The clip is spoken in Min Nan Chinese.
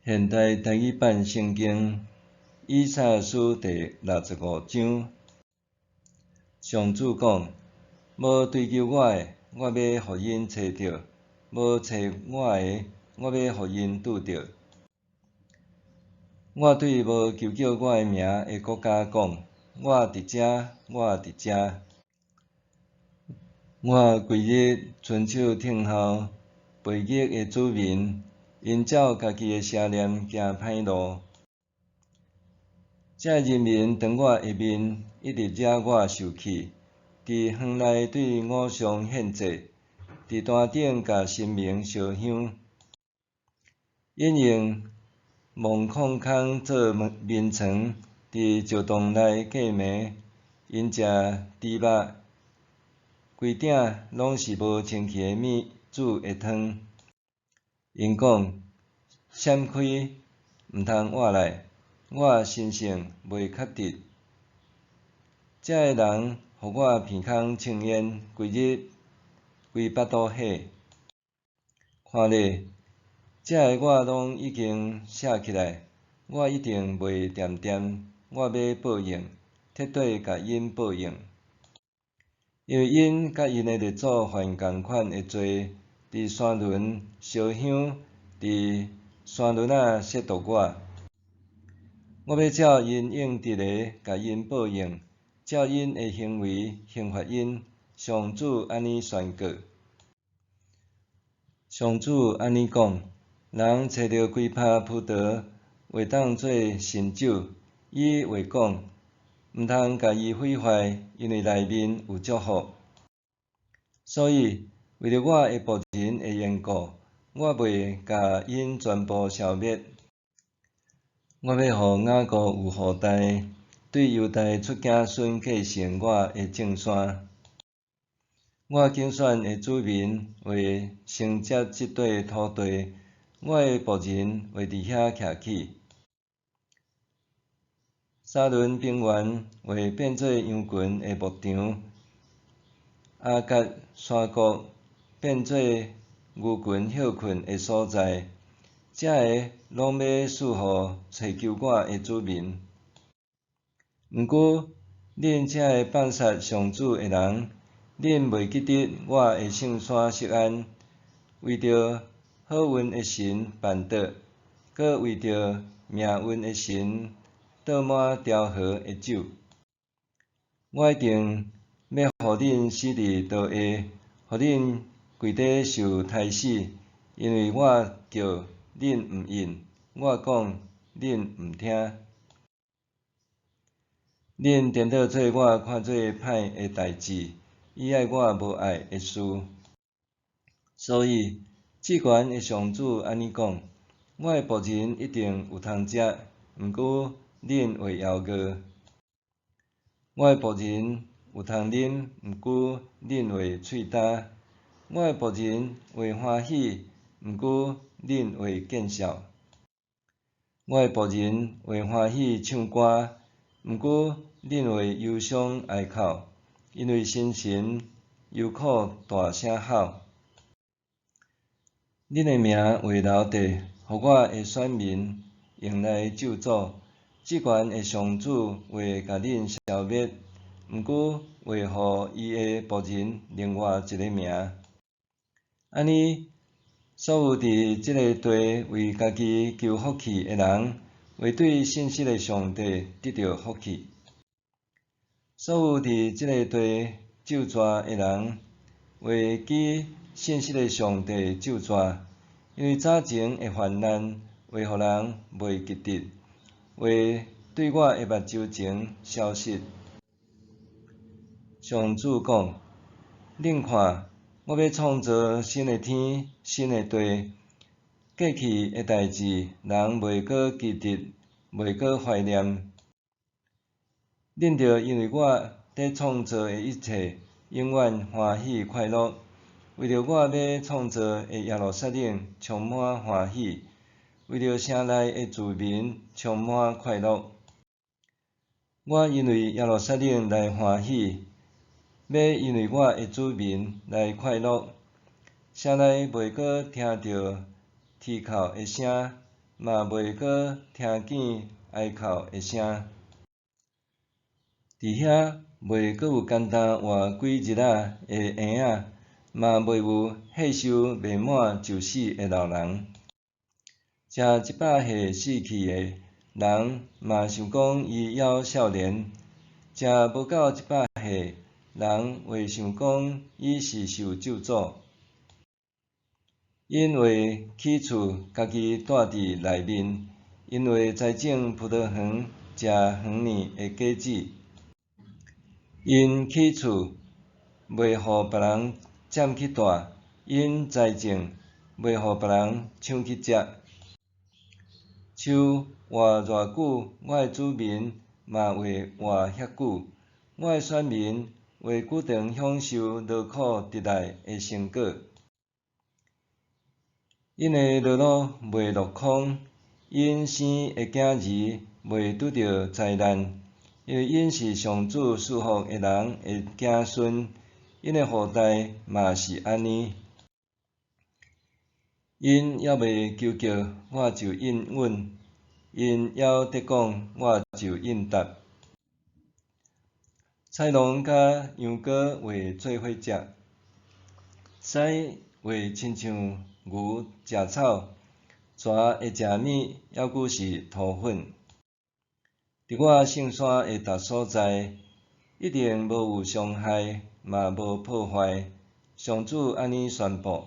現代台語版聖經以賽亞書第六十五章，上主講：無追求我的，我欲予𪜶揣著；無揣我的，我欲予𪜶拄著。我對無求叫我的名的國家講：我佇遮，我佇遮。我規日伸手聽候悖逆的子民，𪜶照家己的邪念行歹路。這人民當我的面一直惹我受氣，佇園內對偶像獻祭，佇壇頂共神明燒香，𪜶用墓礦空做眠床，佇石洞內過暝，𪜶食豬肉，規鼎攏是無清氣的物煮的湯。𪜶講：閃開，毋通倚來，我神聖袂較直。這个人予我鼻孔衝煙，規日規腹肚火。看咧，這个我攏已經寫起來，我一定袂恬恬，我欲報應，徹底共𪜶報應。因為𪜶佮𪜶的列祖犯仝款的罪，佇山崙燒香，佇山崙仔褻瀆我。我欲照𪜶應得的，共𪜶報應，照𪜶的行為刑罰𪜶。上主按呢宣告。上主按呢講：人揣著幾拍葡萄，會當做新酒，伊會講：毋通共伊毀壞，因為內面有祝福。所以，為著我的僕人的緣故，我袂共𪜶全部消滅。我欲予雅各有後代，對猶大出子孫繼承我的聖山。我揀選的子民會承接這塊土地，我的僕人會佇遐徛起。沙崙平原會變做羊群的牧場，亞割山谷變做牛群歇睏的所在。這个攏欲賜予揣求我的子民。毋過，恁這个放殺上主的人，恁袂記得我的聖山錫安，為著好運的神絆倒，閣為著命運的神倒滿調和的酒。我一定欲予恁死佇刀下，予恁跪佇受刣死，因為我叫恁毋應，我講恁毋聽。恁顛倒做我看做歹的代誌，喜愛我無愛的事。所以，至懸的上主按呢講：我的僕人一定有通食，毋過恁會枵餓；我的僕人有通啉，毋過恁會喙焦；我的僕人會歡喜，毋過恁會見笑；我的僕人會歡喜唱歌，毋過恁會憂傷哀哭，因為新神憂苦大聲吼。恁的名會留佇，予我的選民用來咒詛。至懸的上主會共恁消滅，毋過會予伊的僕人另外一个名。按呢，所有佇這个地為家己求福氣的人，會對信實的上帝得著福氣。所有佇這个地咒詛的人，會記信實的上帝咒詛，因為早前的患難會予人袂記得，會對我的目睭前消失。上主講：恁看，我欲創造新的天、新的地，過去的代誌，人袂閣記得，袂閣懷念。恁著因為我佇創造的一切，永遠歡喜快樂。為著我欲創造的耶路撒冷充滿歡喜，為著城內的住民充滿快樂。我因為耶路撒冷來歡喜，欲因為我的子民來快樂。城內袂閣聽著啼哭的聲，嘛袂閣聽見哀哭的聲。佇遐袂閣有艱單活幾日仔的嬰仔，嘛袂有歲壽未滿就死的老人。食100歲死去的人，嘛想講伊猶少年；食無夠100歲，人會想講伊是受咒詛。𪜶會起厝，家己蹛佇內面；𪜶會栽種葡萄園，食園裡的果子。𪜶起厝，袂予別人佔去蹛；𪜶栽種，袂予別人搶去食。樹活偌久，我的子民嘛會活遐久；我的選民會久長享受勞苦得來的成果。𪜶的勞碌袂落空，𪜶生的囝兒袂拄著災難，因為𪜶是上主賜福的人的子孫，𪜶的後代嘛是按呢。𪜶猶未求叫，我就應允；𪜶猶佇講，我就應答。豺狼佮羊羔會做伙食，獅會親像牛食草，蛇會食物，猶閣是塗粉。佇我聖山的逐所在，一定無有傷害，嘛無破壞。上主按呢宣布。